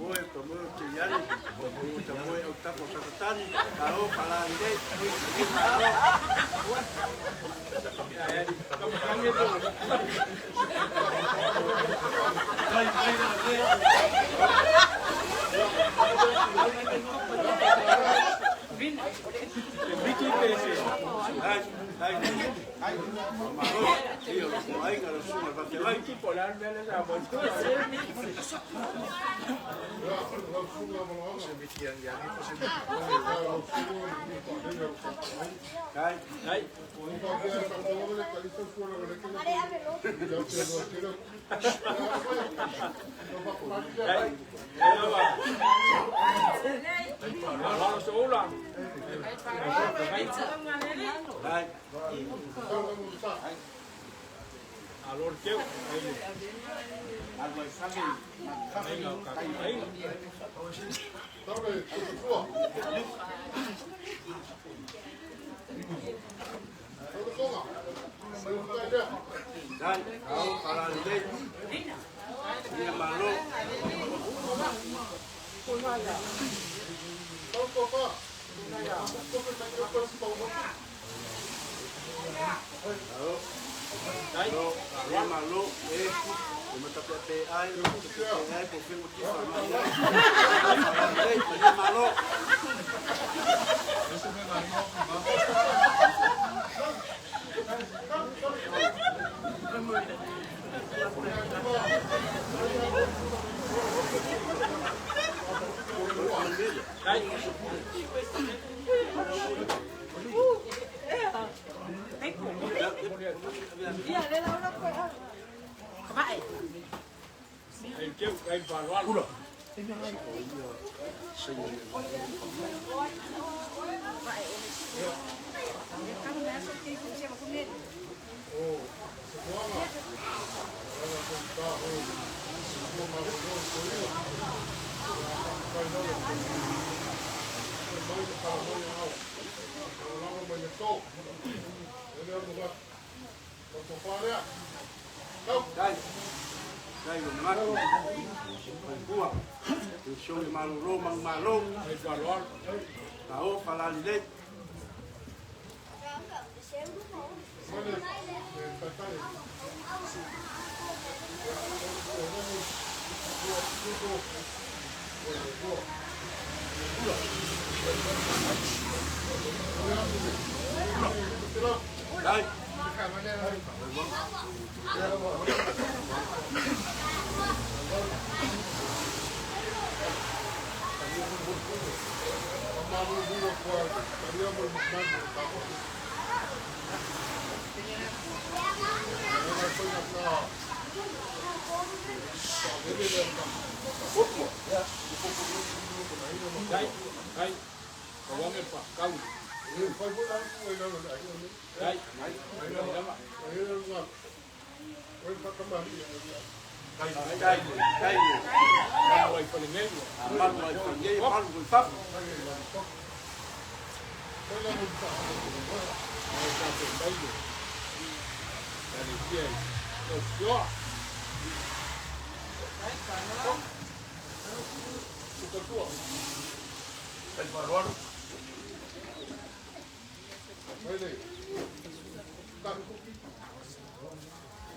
Mo tamoe tamoe o te iale, o tamoe au tapo sakatani, kao palali nei, i malo. Ai, ai, ai, malo, ia o aiga le susuga le Fatialai. Ai, ai, ai. Dai, ao palali nei. Ia malo. Ao. Ao, ia malo, e, e matape pe ai, matape pe ai, po fengo tifa mai ai. Palali nei, ia malo. Dai, dai, o matu, pai pua, e show le malo mang malo, ao palali nei. Dai. Dai, dai. Malu ai whangei, malu ai fafu.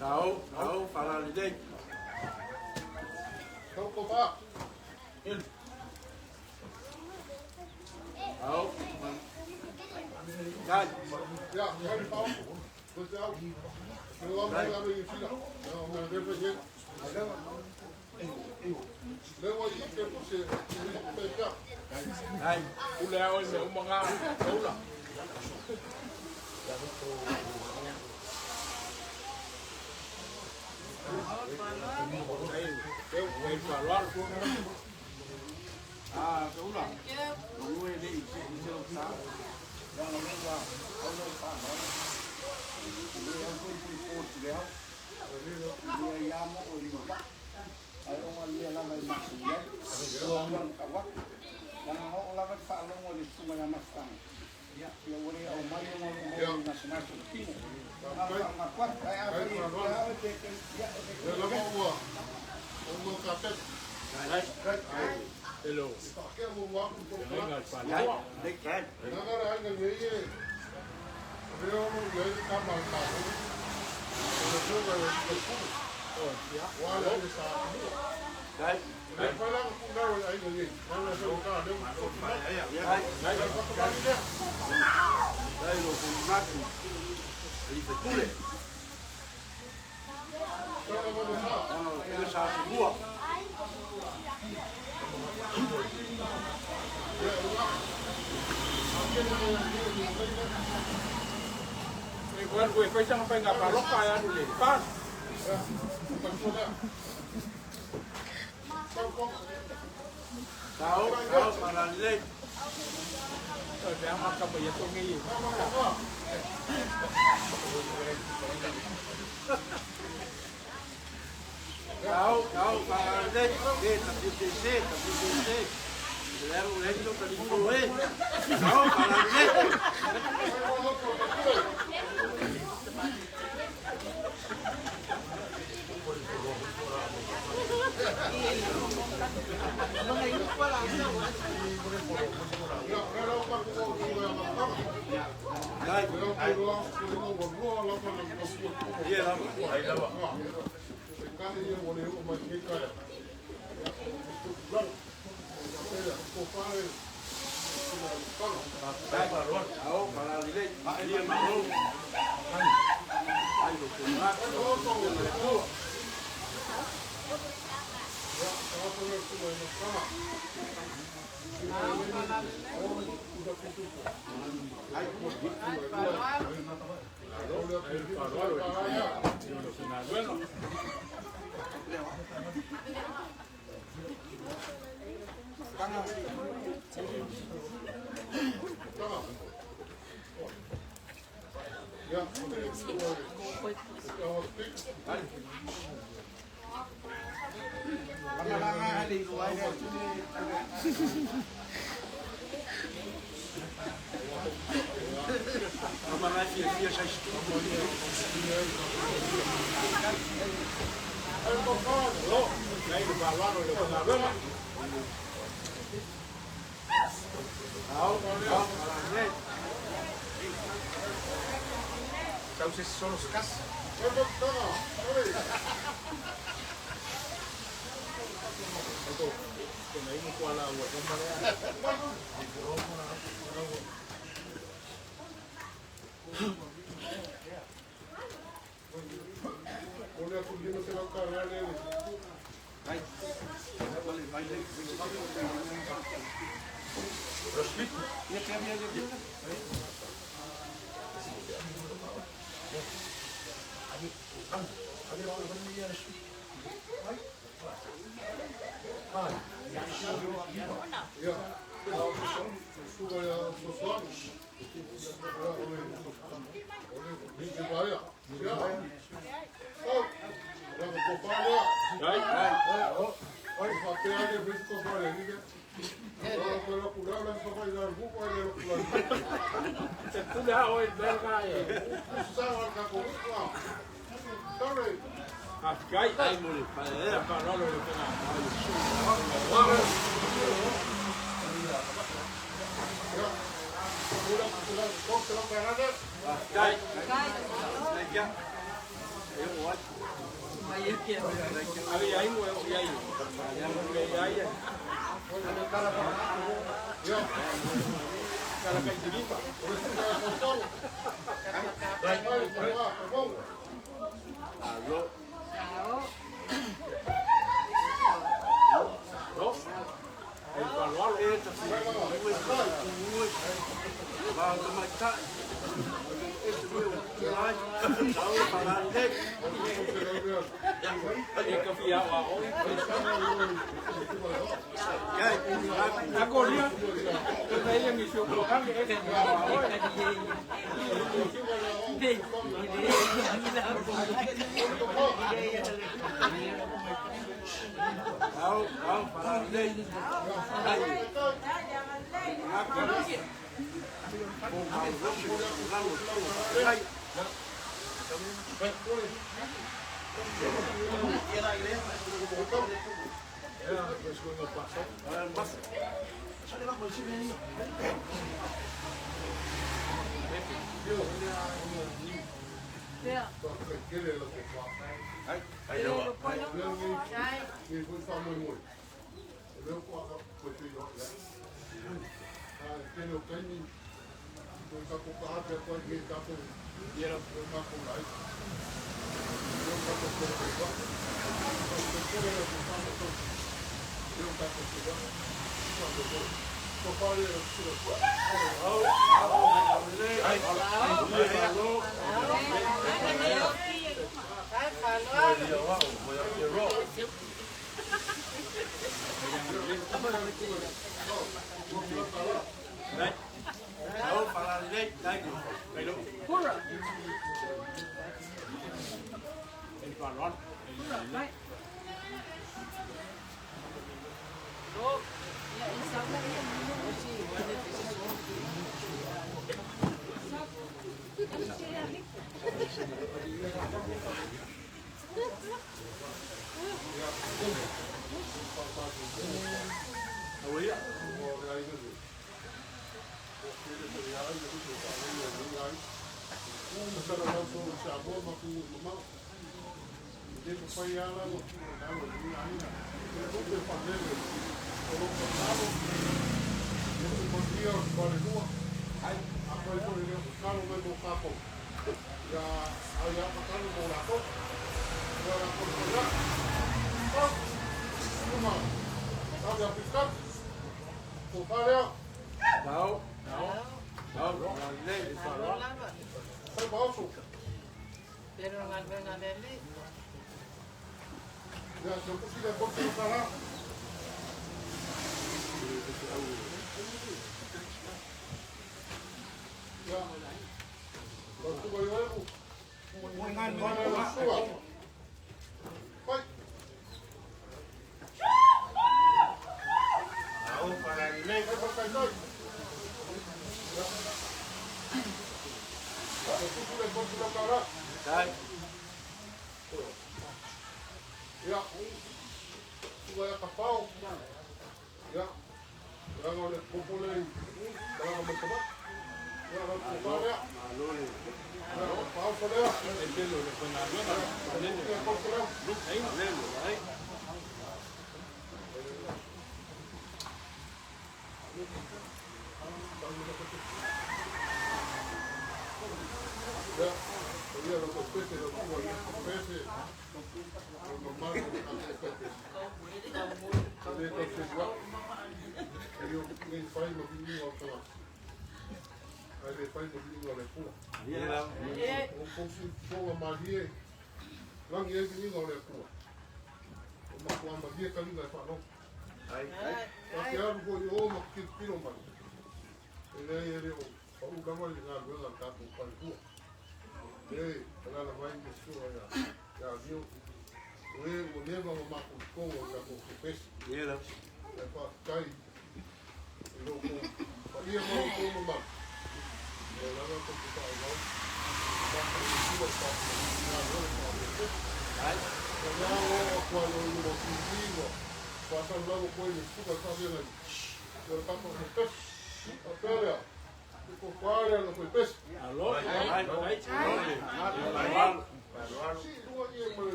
Ao, ao, palali nei. Ao. Dai. Dai. Ah, kaula. Ue le i se i se o sa. Ya no me va. Au no pa no. Le au ko i ko ti le au. Le ia mo o i ba. Ai o le la vai ma si ya. O wan ka wa. Na o la va fa lo mo le suma ya ma sa. Ya, ya ore au mai o mo na suma su ti. Na na kwa ai a fi ya o te ya. Dai.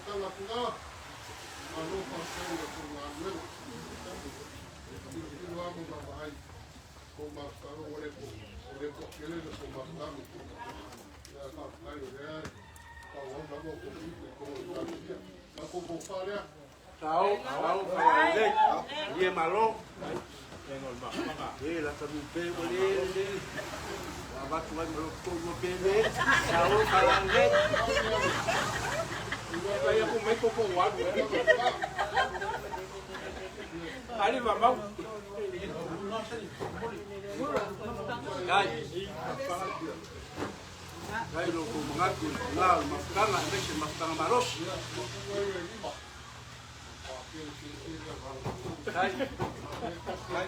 Faautautaga atu malo faafetai i la outou galuega. Tilotilo lava ma vaavaai kou mafutaga ua le toatele le tou mafutaga. Ae faafetai o lea e faaauau lava outou tiute i totonu o le Ekalesia. La outou tofa lea. Sao, sao, falalelei. Malie malo. E la talu pe ua le le. Ua avatu ai ma lou totogi ua pe le. Sao, falalelei. Ai aku mai ko ko walu. Ali ma mau. Ai. Ai lo ko mangatu ngā o le mafutaga aemaise le mafutaga malosi. Ai. Ai.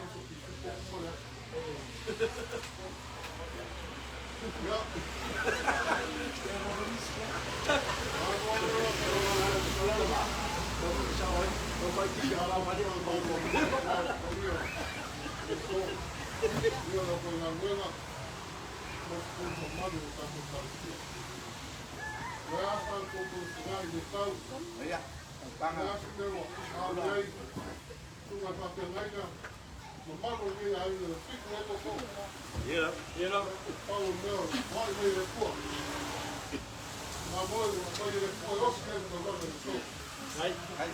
Ia, tautaga. Ia, ia la. Ai. Ai.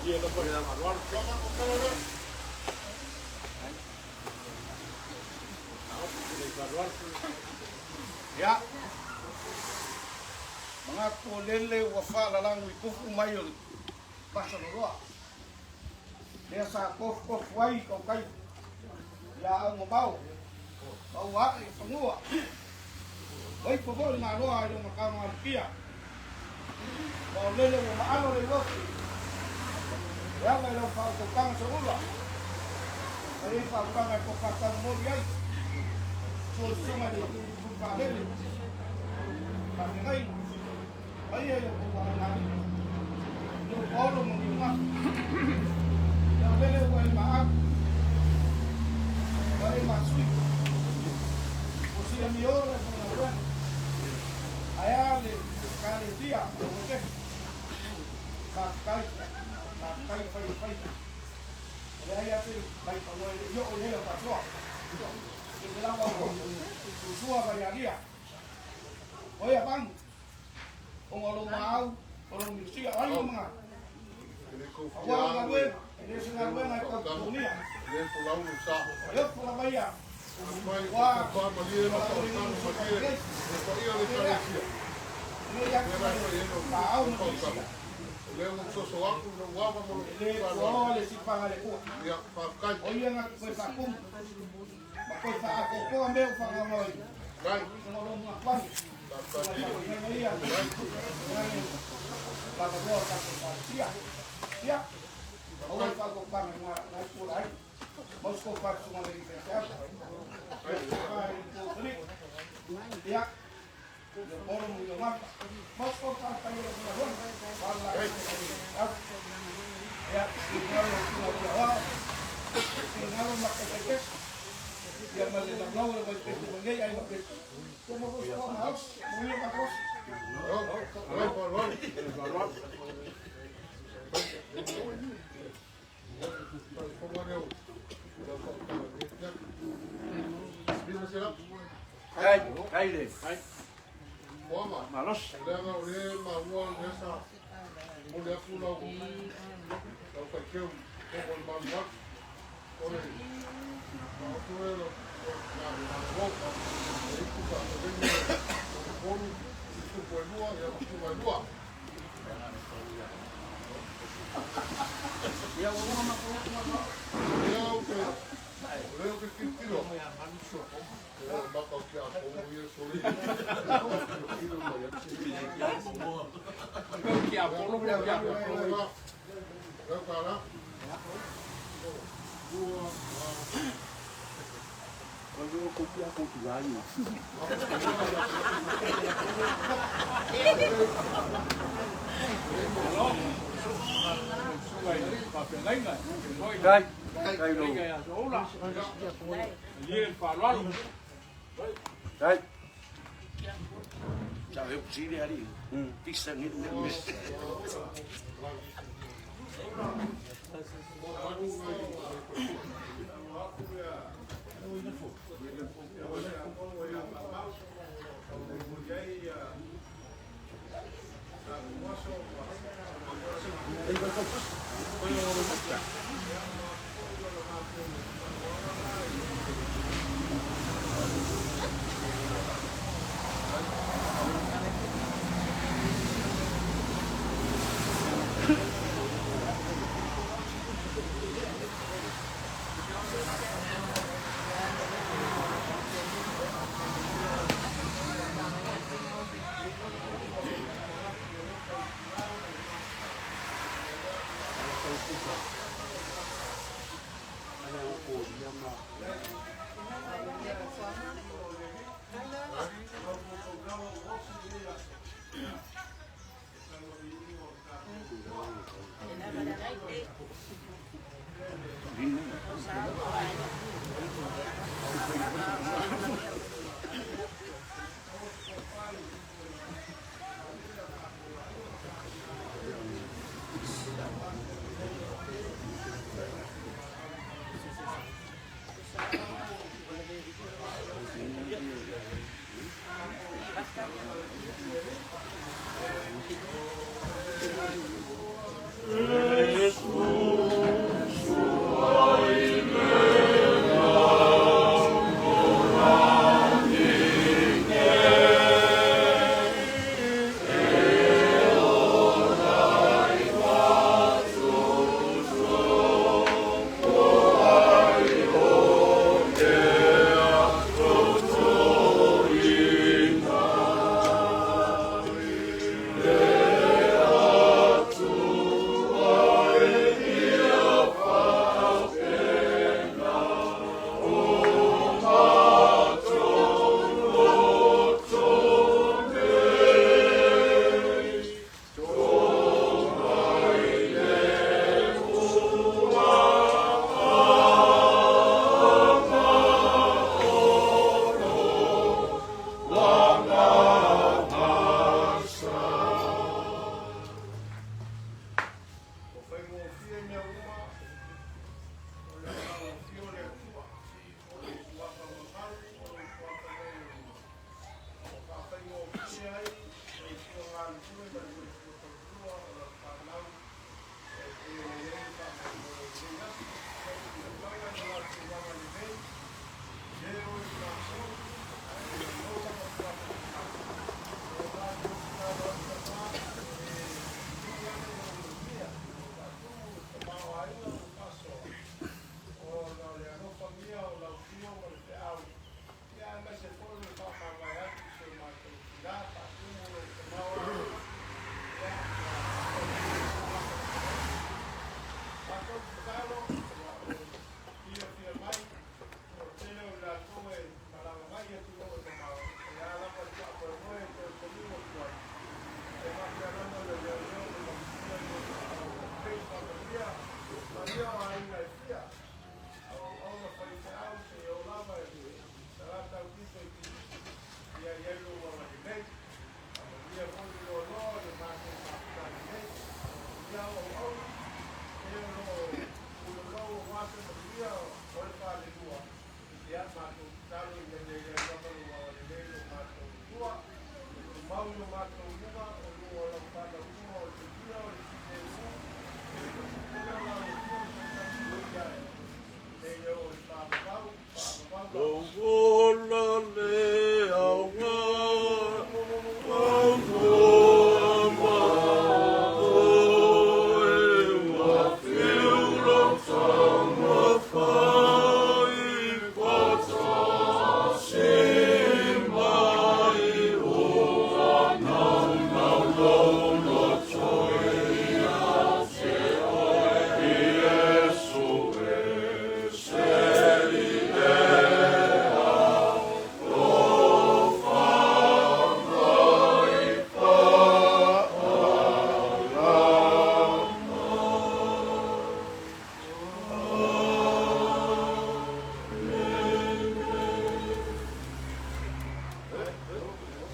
Ia la pa ia malualu. Ia, manatu o lele ua faalalago i tofu mai o le Vasaloloa, lea sa tofutofu ai i tautai ia aumamao ma ua ae i fanua. Ua ifo foi le galoa i lona tagoalipia, ma o lele ua maalo le uafu e ala i lau faautautaga soula, ma i ai faautaga e tofatau momoli ai sua susuga i le Tuifaalele, faafeagaiga, paia i o outou aogalii, i o paolo ma niugafa. Ia o lele ua e maau, ua e maasui, ua siamio le faigaluega, ae a le Ekalesia o Iosefe. Faafetai, faafetai le fai o faiva. E leai lava se vaipanoa e le i oo i ai lau faasoa. E te lava ua susua mai alia. O ia vanu, ona o lou maau, o lou minusia, o ai lou manatu? Aua o galuega, e le o se galuega e tau totogia. O le ofo lava ia, ua valaauina le suka lelei. Faapea lea, lenei atu mai maau ma minusia. E le tuaoa le sipaga a le Atua. O ia na te toe faatumu ma toe faaatoatoa mea ua faagaogaoina. Ona o lou manatu ane, o nai faafeagaiga ia, nai lavaloa o tatou Ekalesia. Ia, aua le faautautaga i nai tua laiti. Mau se tofa i le susuga i le alii faifeau. Ia, tofa i le itu alii. Ia, ia Olo ma ia Mata. Mau se tofa i le paia o le faigaluega. Vala la i le faifeau. Ia, finagalo o le susuga i le Aoao. Finagalo ma taitaitesi. Ia ma le laulau o le vaipese mai nei aiga pese. Ia ma foi se toa malosi. Manuia le tatou aso. Ai, ai le. Malosi. Leaga o lea e maua lea sa momoli atu lau lau faiteu i o le malu atu o le maotu e lo malo e ipu faataveni o le polu i tupu e lua ia ma tuma e lua. Ia ua uma matou upu ma Lea ou te o lea ou te tilotilo o maka o ke a pomo ia soli tilotilo mai Kia polo ai. kia polo. Leo tala. Lua, O le ko kia ko tu ai. Kai, kai lo. Kai.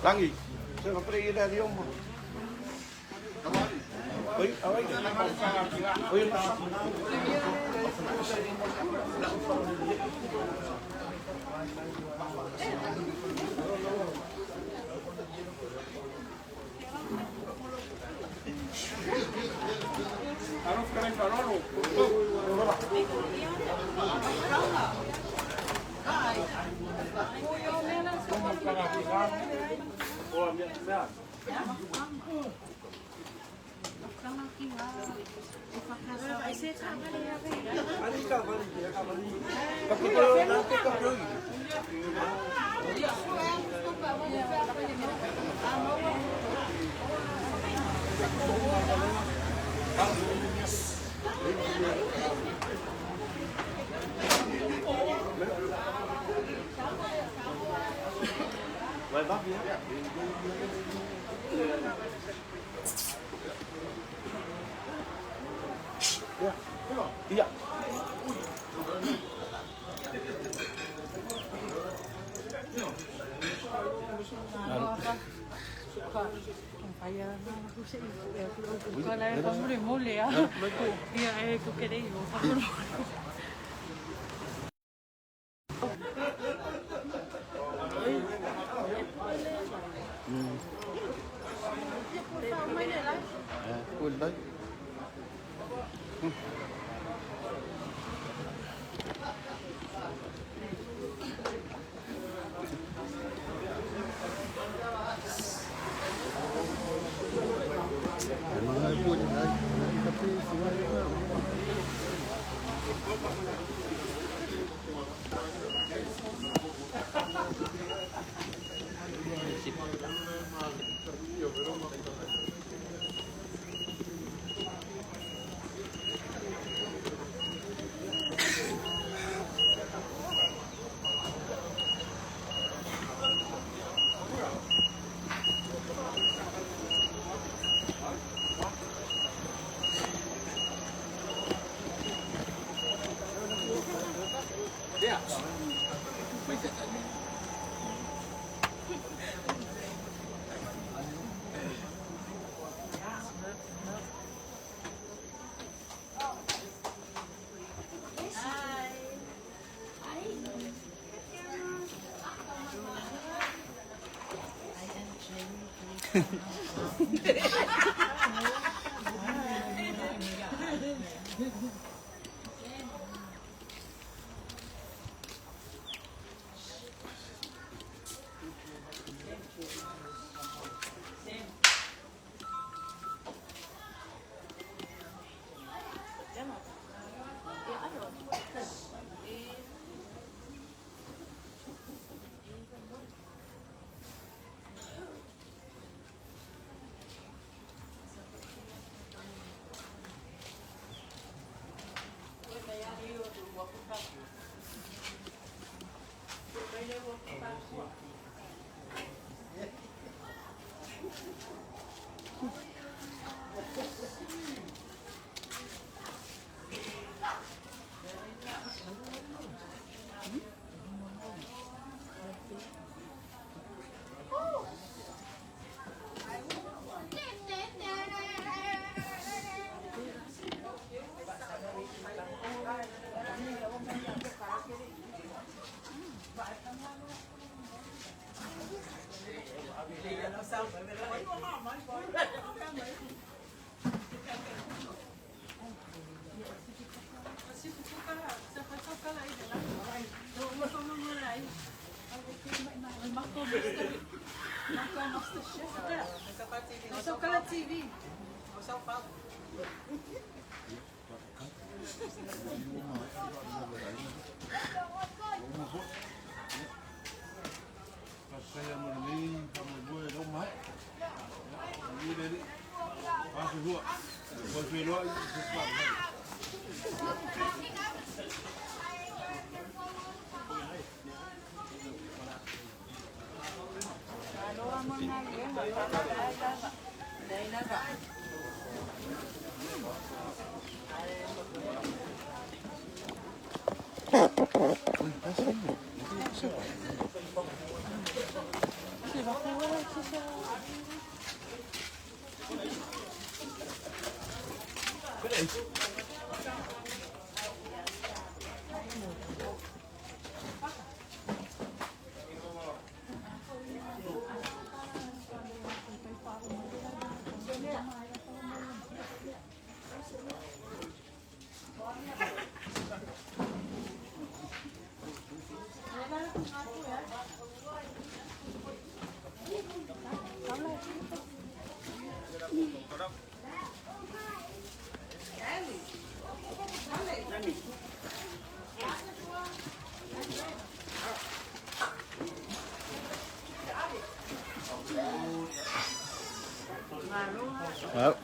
Langi. Se va pre ir a Dios. Oi, oi. Oi, Iya. Well.